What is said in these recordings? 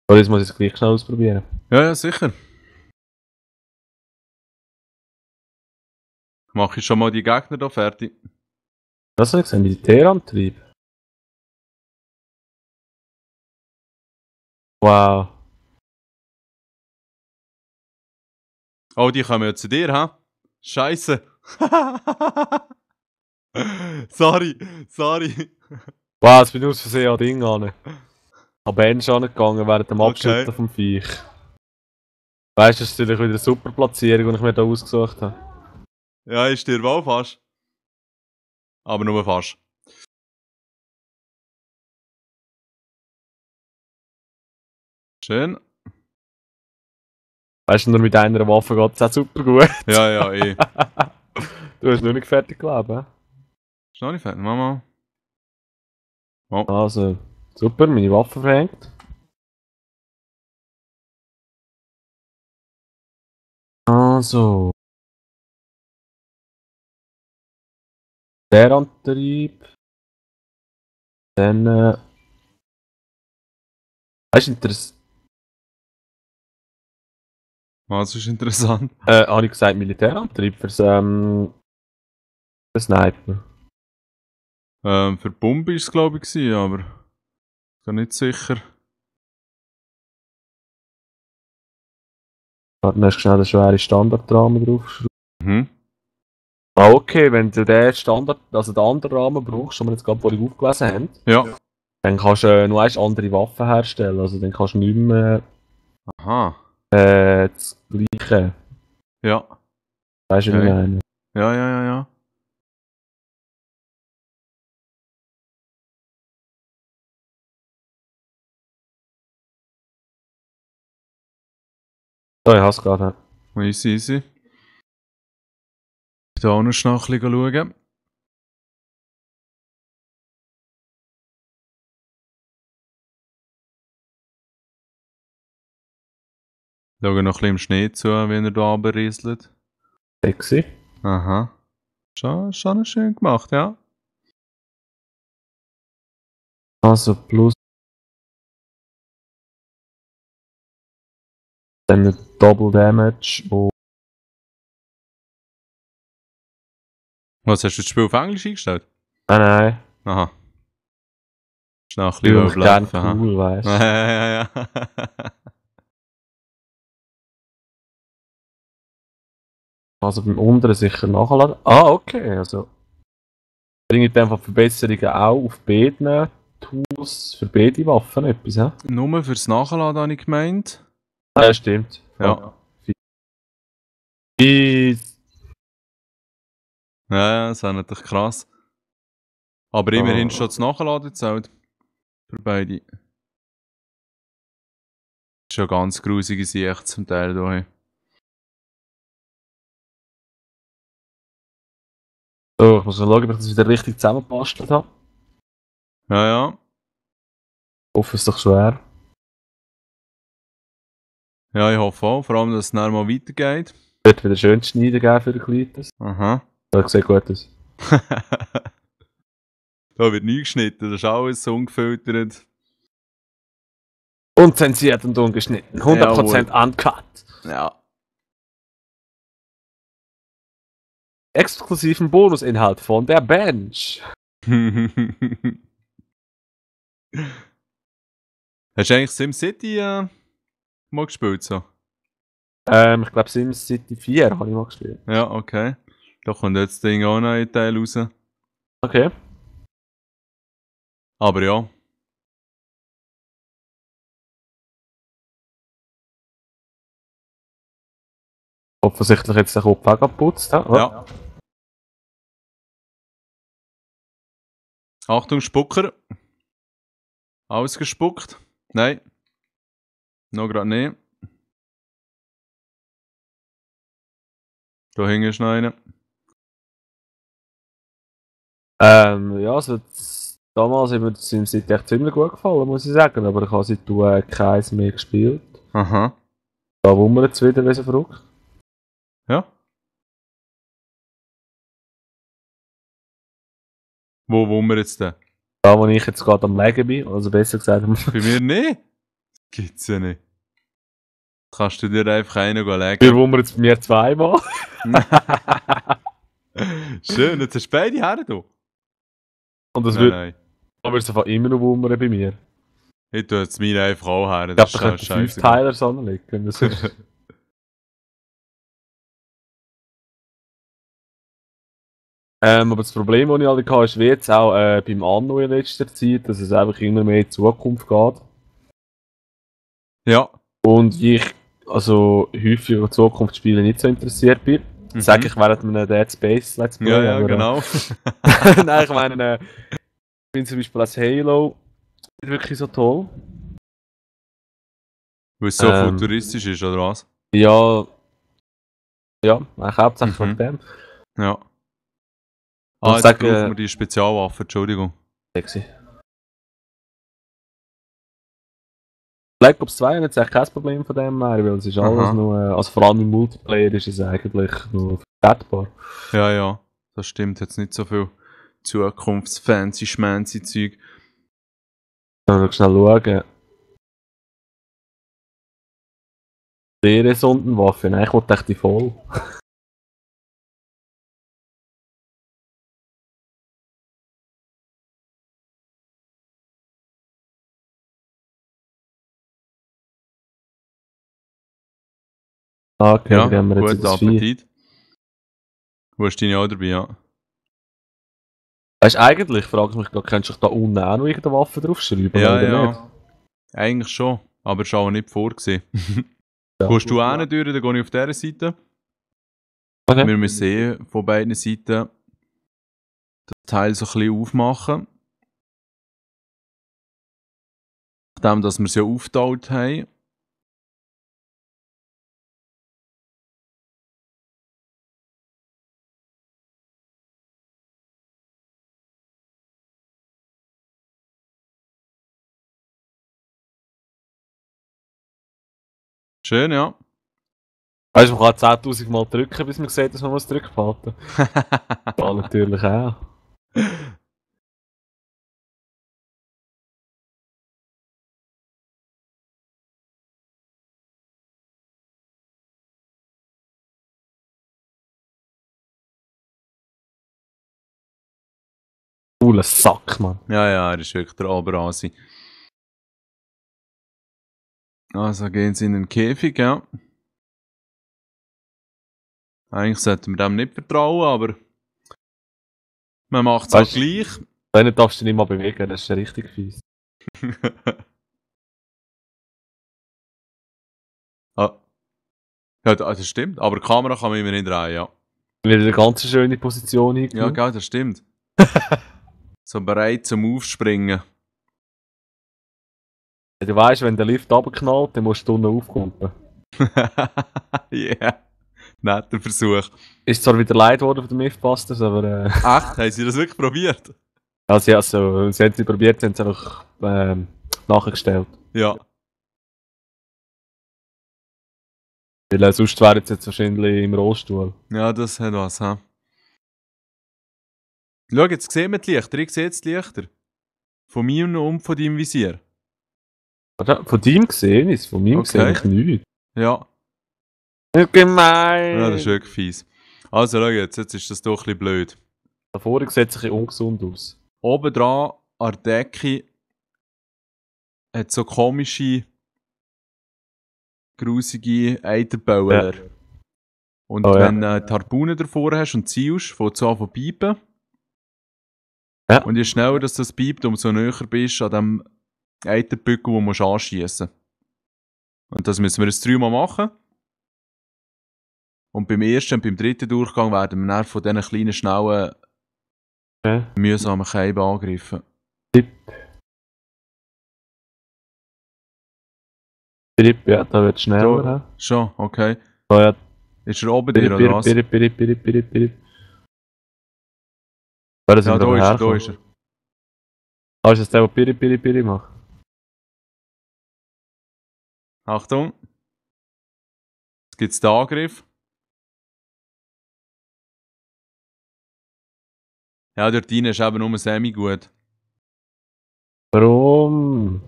Oder jetzt muss ich es gleich schnell ausprobieren. Ja, ja, sicher. Mache ich schon mal die Gegner hier fertig. Was soll ich sagen? Militärantrieb? Wow. Oh, die kommen ja zu dir, hä? Scheiße. sorry. Wow, jetzt bin ich aus Versehen an Ding an. An Bench angegangen während dem Abschütten Okay. vom Viech. Weißt du, das ist natürlich wieder eine super Platzierung, die ich mir da ausgesucht habe. Ja, ich stirb auch fast. Aber nur fast. Schön. Weißt du, nur mit einer Waffe geht es auch super gut. Ja, eh. Du hast noch nicht fertig gelebt, hä? Ist noch nicht fertig, Mama. Oh. Also, super, meine Waffe verhängt. Also. Der Antrieb. Dann. Weißt du, Was ist interessant? habe ich gesagt, Militärantrieb fürs Sniper. Für die Bombe war es, glaube ich, aber. Ich bin nicht sicher. Warte, dann hast du schnell den schweren Standardrahmen draufgeschrieben. Mhm. Ah, okay, wenn du den Standard, also den anderen Rahmen brauchst, den wir jetzt gerade vorhin aufgelesen haben, Ja. dann kannst du noch andere Waffen herstellen. Also dann kannst du nicht mehr Aha. das Gleiche. Ja. Weißt du, wie ich Okay. meine? Ja. So, ich hab's gerade. Easy. Ich da auch noch schnell ein bisschen schauen. Schauen noch ein bisschen im Schnee zu, wenn er da runterrieselt. Sexy. Aha. Schon schön gemacht, ja. Also plus dann Double Damage und Was, hast du das Spiel auf Englisch eingestellt? nein. Aha. Schnell ein Ich bisschen bin gern überbleiben, ha? cool, weißt du. Ja. Also beim unteren sicher nachladen. Ah, okay, also bringt einfach Verbesserungen auch auf beiden Tools für beide Waffen etwas, hä? Nur fürs Nachladen habe ich gemeint. Ah, ja, stimmt. Ja. Ja, das wäre natürlich krass. Aber immerhin schon das Nachladen zählt. Für beide. Schon ganz grusige Sicht zum Teil hier. So, ich muss mal schauen, ob ich das wieder richtig zusammengebastelt habe. Ja. Ich hoffe, es ist doch schwer. Ja, ich hoffe auch. Vor allem, dass es dann mal weitergeht. Es wird wieder schön schneiden geben für den Klitus. Aha. Das sieht gut aus. Da wird nie geschnitten, das ist alles ungefiltert. Und zensiert und ungeschnitten. 100% uncut. Ja. Exklusiven Bonusinhalt von der Bench. Hast du eigentlich SimCity mal gespielt? So? Ich glaube SimCity 4 habe ich mal gespielt. Ja, okay. Da kommt jetzt das Ding auch noch ein Teil raus. Okay. Aber ja. Offensichtlich jetzt den Kopf auch geputzt. Ja. Achtung, Spucker. Alles gespuckt? Nein. Noch gerade nicht. Da hinten ist noch einer. Ja, also damals hat mir das SimCity echt ziemlich gut gefallen, muss ich sagen. Aber ich habe seitdem keins mehr gespielt. Aha. Da wummert es wieder, wie so verrückt. Ja. Wo wir jetzt denn? Da, wo ich jetzt gerade am Legen bin, also besser gesagt, Bei mir nicht. Gibt's ja nicht. Kannst du dir einfach einen Wir legen. wummern jetzt bei mir zweimal. Schön, jetzt hast du beide her, du. Und das Nein, wird nein. aber es immer noch wummern bei mir. Ich tue jetzt meine einfach auch her. Ich Das glaube, da ist könnten 5 scheiße. Teiler so liegen. Das ist... aber das Problem, das ich alle hatte, ist wie jetzt auch beim Anno in letzter Zeit, dass es einfach immer mehr in die Zukunft geht. Ja. Und ich also häufig an Zukunftsspiele nicht so interessiert bin. Mhm. Sage ich während einem Dead Space Let's Play. Ja, ja, aber, genau. Nein, ich meine, ich finde zum Beispiel das Halo nicht wirklich so toll. Weil es so Ähm. futuristisch ist, oder was? Ja, eigentlich hauptsächlich wegen dem. Ja. Ich Jetzt sage, brauchen wir die Spezialwaffe, Entschuldigung. sexy. Black Ops 2 hat jetzt eigentlich kein Problem von dem mehr, weil es ist alles Aha. nur, also vor allem im Multiplayer ist es eigentlich nur vertretbar. Ja, ja. Das stimmt. Jetzt nicht so viel Zukunftsfancy, schmancy Zeug. Können wir schnell schauen. Sondenwaffe, nein, ich wollte echt die voll. Okay, Ja, dann gehen wir jetzt in guten das 4. Appetit. Wo hast du deine auch dabei, ja? Weißt du, eigentlich frage ich mich gerade, könntest du da unten auch noch irgendeine Waffe draufschreiben? Ja, oder ja. nicht? Eigentlich schon, aber ist auch nicht vorgesehen. Ja. Gehst du hin durch, dann gehe ich auf dieser Seite. Okay. Wir müssen sehen, von beiden Seiten das Teil so ein bisschen aufmachen. Nachdem, dass wir es ja aufgeteilt haben. Schön, ja. Weißt du, man kann 10.000 Mal drücken, bis man sieht, dass man muss drücken halten. Ja, natürlich auch. Cooler Sack, Mann. Ja, ja, er ist wirklich der Oberasi. Also gehen sie in den Käfig, ja. Eigentlich sollten wir dem nicht vertrauen, aber man macht es halt Weißt gleich. Dann darfst du dich nicht mal bewegen, das ist ja richtig fies. Ah. Ja, das stimmt. Aber die Kamera kann man immerhin drehen, ja. Wieder eine ganz schöne Position Ja, eingenommen. gell, das stimmt. So bereit zum Aufspringen. Du weißt, wenn der Lift runterknallt, dann musst du unten aufkumpen. Yeah. Netter Versuch. Ist zwar wieder leid worden von den Mythbusters, aber Echt? Haben sie das wirklich probiert? also, sie haben es probiert, sie haben es einfach nachgestellt. Ja. Weil sonst wären sie jetzt wahrscheinlich im Rollstuhl. Ja, das hat was, hä? Schau, jetzt sehen wir die Lichter. Ich sehe jetzt die Lichter. Von mir und von deinem Visier. Oder? Von deinem gesehen ist, von meinem Okay. gesehen ich nichts. Ja. Gemein! Ja, das ist wirklich fies. Also, schau jetzt ist das doch ein bisschen blöd. Davor sieht es ein bisschen ungesund aus. Oben dran an der Decke hat so komische, grusige Eiterbauer. Ja. Und Oh, ja. wenn du die Harpune davor hast und ziehst, fängt es an zu piepen. Ja. Und je schneller dass das piept, umso näher bist du an dem Eiterbügel, den du anschießen musst. Und das müssen wir jetzt 3 Mal machen. Und beim ersten und beim dritten Durchgang werden wir dann von diesen kleinen, schnellen, mühsamen Käben angegriffen. Pirip, ja, da wird schneller. Da, Ja. schon, okay. Oh, ja. Ist er oben dir, oder was? Pirip. Da sind Ja, wir aber da ist hergekommen. er. Ah, ist das der, der Pirip macht? Achtung. Jetzt gibt es den Angriff. Ja, dort rein ist eben nur semi gut. Warum?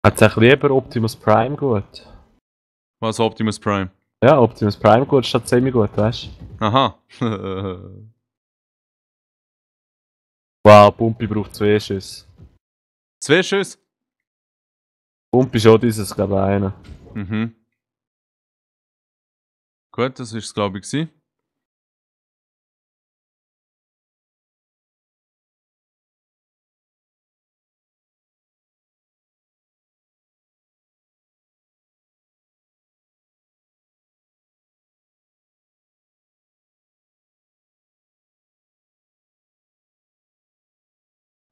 Hat's auch lieber Optimus Prime gut? Was Optimus Prime? Ja, Optimus Prime gut statt semi-gut, weißt du? Aha. Wow, Pumpi braucht 2 Schüsse. 2 Schüsse. Pumpi schon dieses, glaube ich, einer. Mhm. Gut, das war es, glaube ich, gewesen.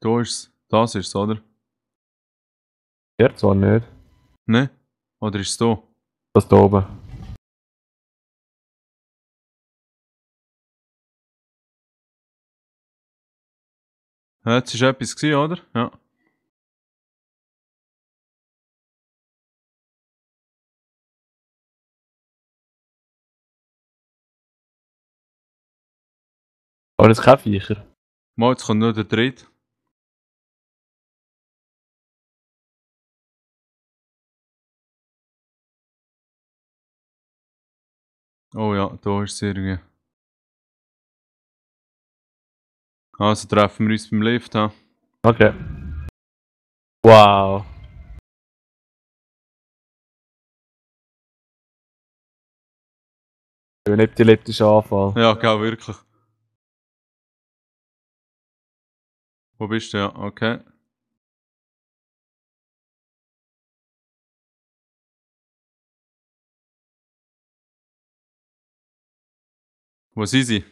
Da ist es. Das ist es, oder? Ja, zwar nicht. Ne? Oder ist es da? Das da oben. Ja, jetzt war etwas, gewesen, oder? Ja. Aber das ist kein Viecher. Mal, jetzt kommt nur der dritte. Oh ja, da ist es irgendwie. Also treffen wir uns beim Lift, ha? Okay. Wow. Ein epileptischer Anfall. Ja, genau, wirklich. Wo bist du? Ja, okay. Wo sind sie?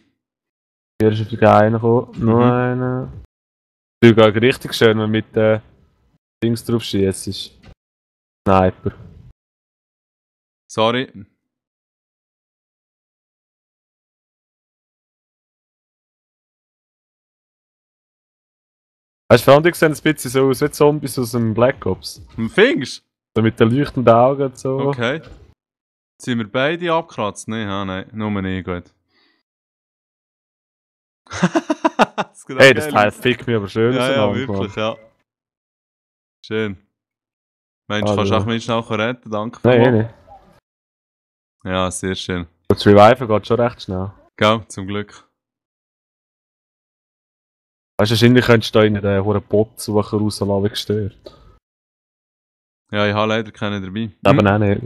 Hier ist auf die reingekommen. Nur einer. Du gehst richtig schön, wenn du mit Dings drauf schießt. Sniper. Sorry. Weißt du, vor allem die sehen ein bisschen so aus wie Zombies aus dem Black Ops. Fingst? So mit den leuchtenden Augen und so. Okay. Sind wir beide abgekratzt? Nee, ha, nein. Nur nicht, gut. Das sieht auch Hey, das geil Teil aus. fickt mich aber schön Ja, ja, auseinander, wirklich, Mann. ja. Schön. Mensch, kannst du Also, auch mich schnell retten? Danke nein, vielmals. nicht. Ja, sehr schön. Das Reviven geht schon recht schnell. Gell, zum Glück. Weißt du, wahrscheinlich könntest du da in den hohen Bot-Sucher rauslassen, wie gestört. Ja, ich habe leider keinen dabei. Aber auch nicht.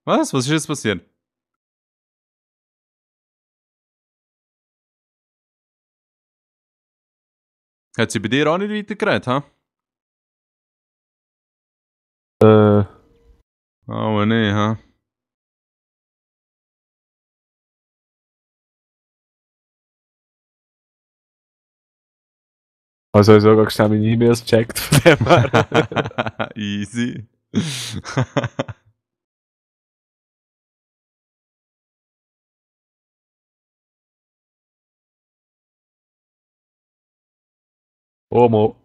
Was? Was ist jetzt passiert? Hat sie bei dir auch nicht weitergeredet, ha? Äh, Oh, nee, ha? also ich sogar schnell meine E-Mails gecheckt von dem her. Easy. Oh, mo.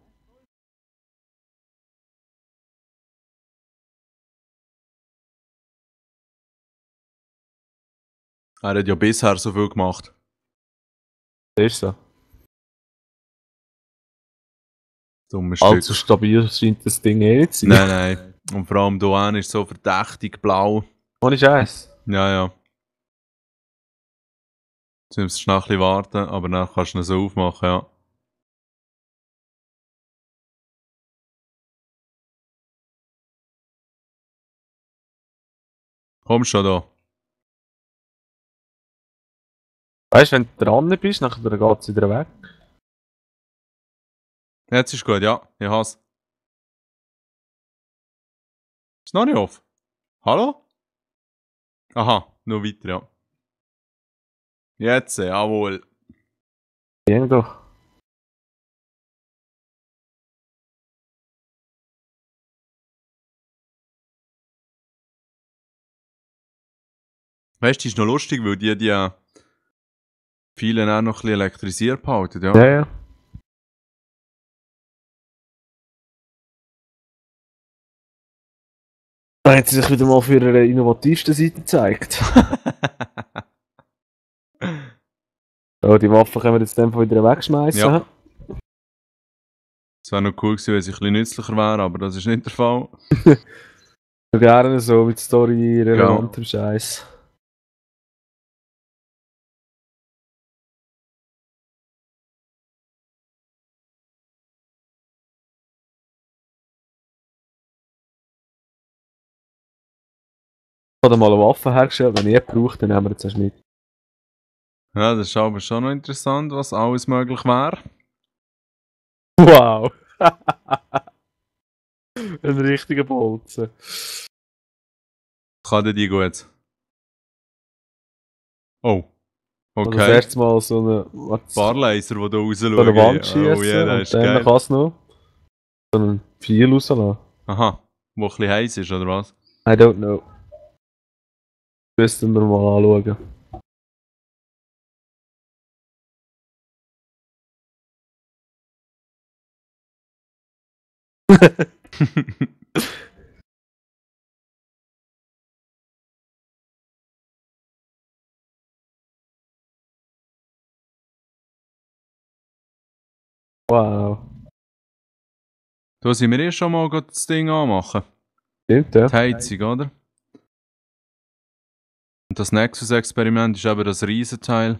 Er hat ja bisher so viel gemacht. Das ist so. Dummes Stück. Allzu stabil scheint das Ding eh nicht zu sein. Nein, nein. Und vor allem hier ist so verdächtig blau. Ohne Scheiß. Ja, ja. Jetzt müssen wir noch ein bisschen warten, aber dann kannst du ihn so aufmachen, ja. Komm schon da. Weißt du, wenn du dran bist, nachher geht es wieder weg. Jetzt ist gut, ja. Ich has. Ist noch nicht auf. Hallo? Aha, noch weiter, ja. Jetzt, jawohl. Ging doch. Weißt du, die ist noch lustig, weil die vielen auch noch ein bisschen elektrisiert behalten, ja. Ja, ja. Da hat sie sich wieder mal für ihre innovativste Seite gezeigt. Ja, die Waffen können wir jetzt einfach wieder wegschmeißen. Ja. Es wäre noch cool gewesen, wenn sie ein bisschen nützlicher wäre, aber das ist nicht der Fall. Gerne so mit Story relevantem Scheiß. Ich habe mal eine Waffe hergestellt, wenn ich jemand braucht, dann nehmen wir jetzt erst mit. Ja, das ist aber schon noch interessant, was alles möglich wäre. Wow! Ein richtiger Bolzen. Kann der die gut? Oh. Also das Okay. erste Mal so eine Barlaser, die da rausschauen. so eine Wand Oh schießen ja, das und ist dann geil. kann es noch so einen Pfeil rauslassen. Aha. Wo ein bisschen heiß ist, oder was? I don't know. Müssen wir mal anschauen. Wow. Da sind wir eh schon mal das Ding anmachen. Stimmt, ja. Die Heizung, oder? Und das Nexus-Experiment ist eben das Riesenteil,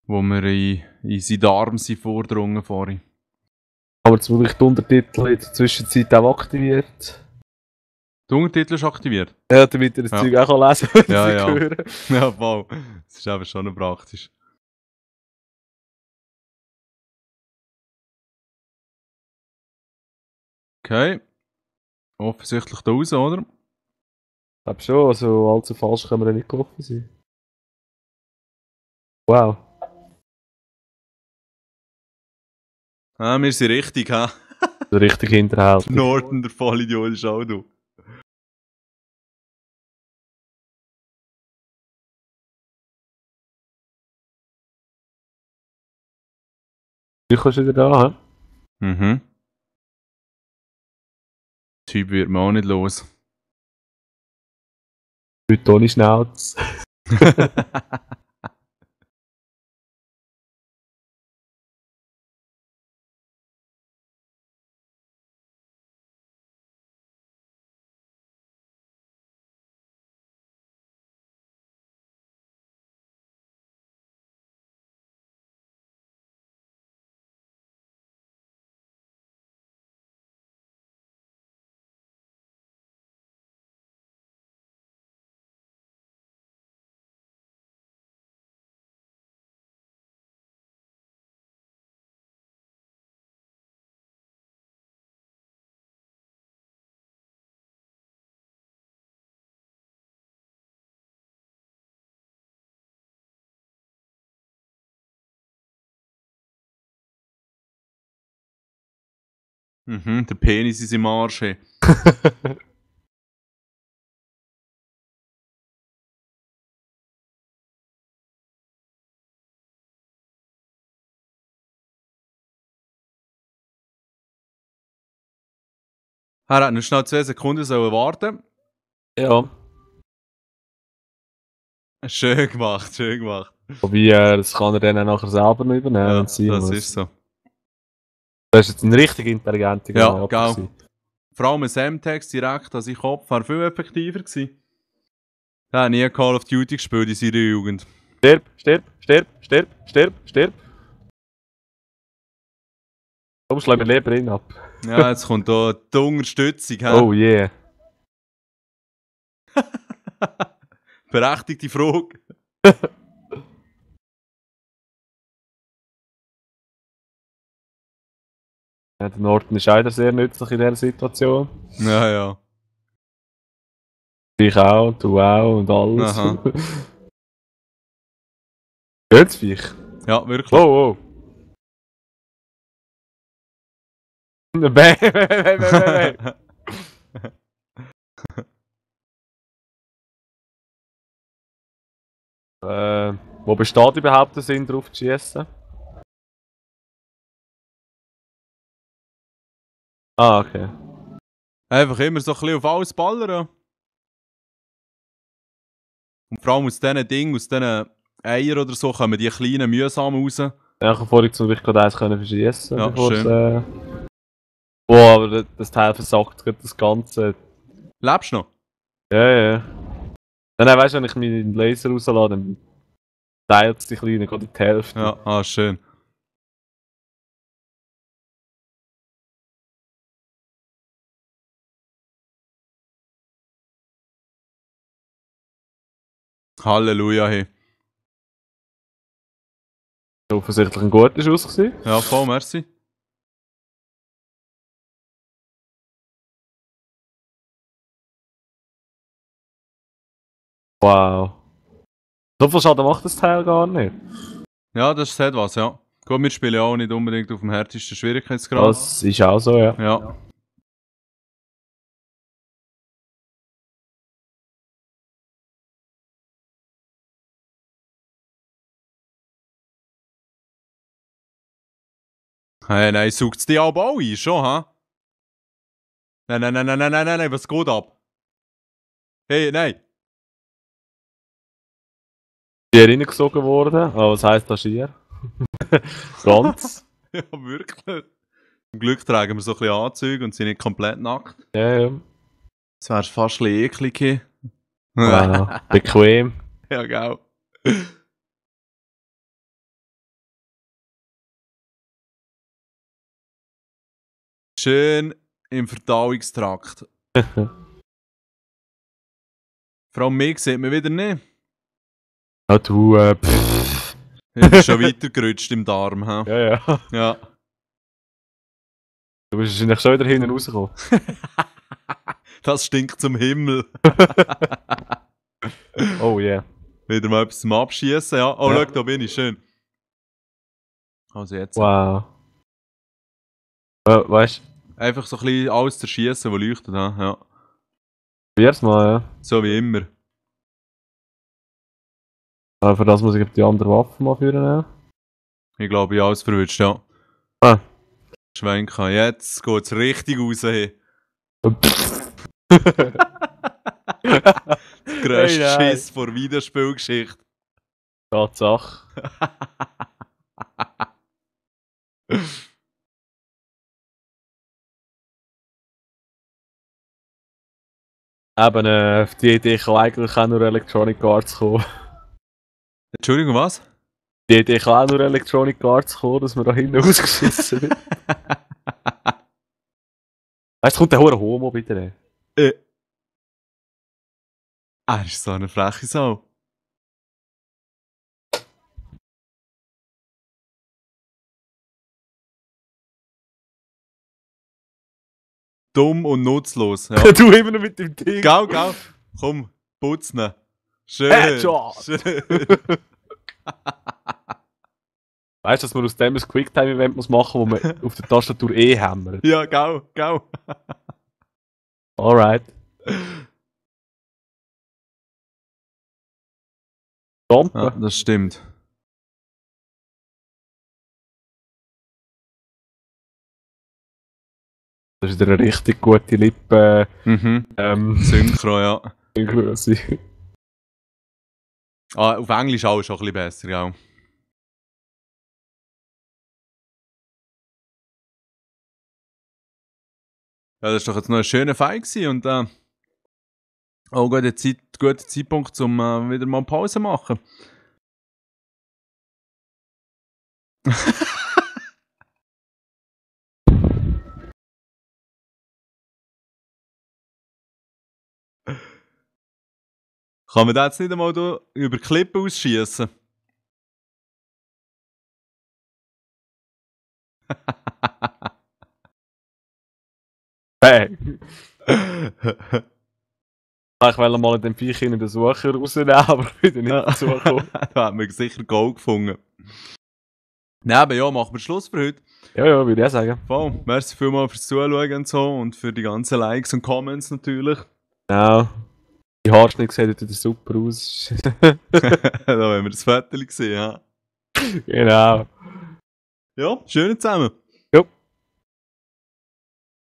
wo wir in seinen Darm sind vordrungen vorhin. Aber jetzt wirklich die Untertitel in der Zwischenzeit auch aktiviert. Der Untertitel ist aktiviert. Ja, damit ihr das Ja. Zeug auch lesen kann, Ja, wenn ja. sie hören. Ja, voll. Das ist eben schon noch praktisch. Okay. Offensichtlich da raus, oder? Ich glaube schon, also allzu falsch können wir ja nicht gelaufen sein. Wow. Ah, wir sind richtig, hä? So richtig hinterhältig. Norton, der Vollidiot, ist auch du. Du kommst wieder da, hä? Mhm. Der Typ wird mir auch nicht los. Heute ohne Schnauz. Der Penis ist im Arsch. Hey. Er hat noch schnell 2 Sekunden sollen warten. Ja. Schön gemacht, schön gemacht. Wobei, das kann er dann auch nachher selber noch übernehmen, Ja, wenn es sein das muss. ist so. Das ist jetzt ein richtig intelligenter Ja, Generator genau. gewesen. Vor allem ein Sam-Text direkt an seinen Kopf wäre viel effektiver gewesen. Er hat nie Call of Duty gespielt in seiner Jugend. Stirb, stirb, stirb, stirb, stirb, stirb. Komm, schlag mir Leber rein ab. Ja, jetzt kommt da die Unterstützung. He? Oh yeah. Berechtigte Frage. Ja, der Norton ist auch sehr nützlich in dieser Situation. Ja, ja. Ich auch, du auch und alles. Aha. Geht's Viech? Ja, wirklich. Oh, oh. Bäh, bäh, bäh, bäh, bäh. Wo besteht überhaupt der Sinn, drauf zu schießen? Ah, okay. Einfach immer so ein bisschen auf alles ballern. Und vor allem aus diesen Dingen, aus diesen Eiern oder so, kommen die kleinen mühsam raus. Ja, ich habe vorhin zum Beispiel gerade eins verschießen, Ja, bevor schön. es. Boah, aber das Teil versagt gerade das Ganze. Lebst du noch? Ja, ja. Dann weißt du, wenn ich meinen Laser rauslade, dann teilt es die Kleinen gerade in die Hälfte. Ja, schön. Halleluja, hey. Das war offensichtlich ein guter Schuss gewesen. Ja, voll, merci. Wow. So viel Schaden macht das Teil gar nicht. Ja, das hat was, ja. Gut, wir spielen ja auch nicht unbedingt auf dem härtesten Schwierigkeitsgrad. Das ist auch so, ja. Ja. Hey, nein, saugt es die aber auch ein, schon, ha? Nein, was geht ab? Hey, nein. Die ist reingesogen worden. Aber was heisst das hier? Ganz. Ja, wirklich. Zum Glück tragen wir so ein bisschen Anzüge und sind nicht komplett nackt. Ja, ja. Das wär's fast ein bisschen eklig hier. Wow. Bequem. Ja, genau. Schön im Verdauungstrakt. Vor allem mich sieht man wieder nicht. Ja, du, Ich bin schon weitergerutscht im Darm. Ha? Ja, ja. Ja. Du bist wahrscheinlich schon wieder hinten rausgekommen. Das stinkt zum Himmel. Oh yeah. Wieder mal etwas zum Abschießen, ja. Oh, Ja. schau, da bin ich, schön. Also jetzt. Wow. Weißt du, Einfach so ein bisschen alles zerschießen, was leuchtet. Ja. probier's mal, ja. So wie immer. Aber für das muss ich die andere Waffe mal führen. Ich glaube, ich habe alles verwünscht, ja. Ah. Schwenken. Jetzt geht's richtig raus. Hey. Grösster Hey, nein. Schiss vor Videospielgeschichte. Tatsache. Eben, auf die Idee kann eigentlich auch nur Electronic Arts kommen. Entschuldigung, was? Die Idee kann auch nur Electronic Arts kommen, dass wir da hinten ausgeschissen wird. Weißt du, kommt der hohe Homo bitte? Er ist so eine freche Sau. Dumm und nutzlos. Ja. Du immer noch mit dem Ding. Gau. Komm, putzen. Schön. Headshot. Schön. Weißt du, dass man aus dem ein Quicktime-Event machen muss, wo man auf der Tastatur E hämmert? Ja, gau. Alright. Bombe. Ja, das stimmt. Das ist wieder eine richtig gute Lippe. Synchro, ja. Größe. Auf Englisch auch schon ein bisschen besser, ja. Ja, das war doch jetzt noch ein schöner Fight gewesen und auch ein guter Zeitpunkt, um wieder mal Pause zu machen. Kann man da jetzt nicht einmal über Klippen ausschießen? Bang. Ich wollte mal den Viech in den Sucher rausnehmen, aber wieder nicht dazu gekommen. Da hat man sicher Gold gefunden. Nein, aber ja, machen wir Schluss für heute. Ja, würde ich sagen. Voll. Merci vielmals fürs Zuschauen und so und für die ganzen Likes und Comments natürlich. Ja. Die Haarschnitt sieht wieder super aus. Da haben wir das Foto gesehen, ja. Genau. Ja, schön zusammen.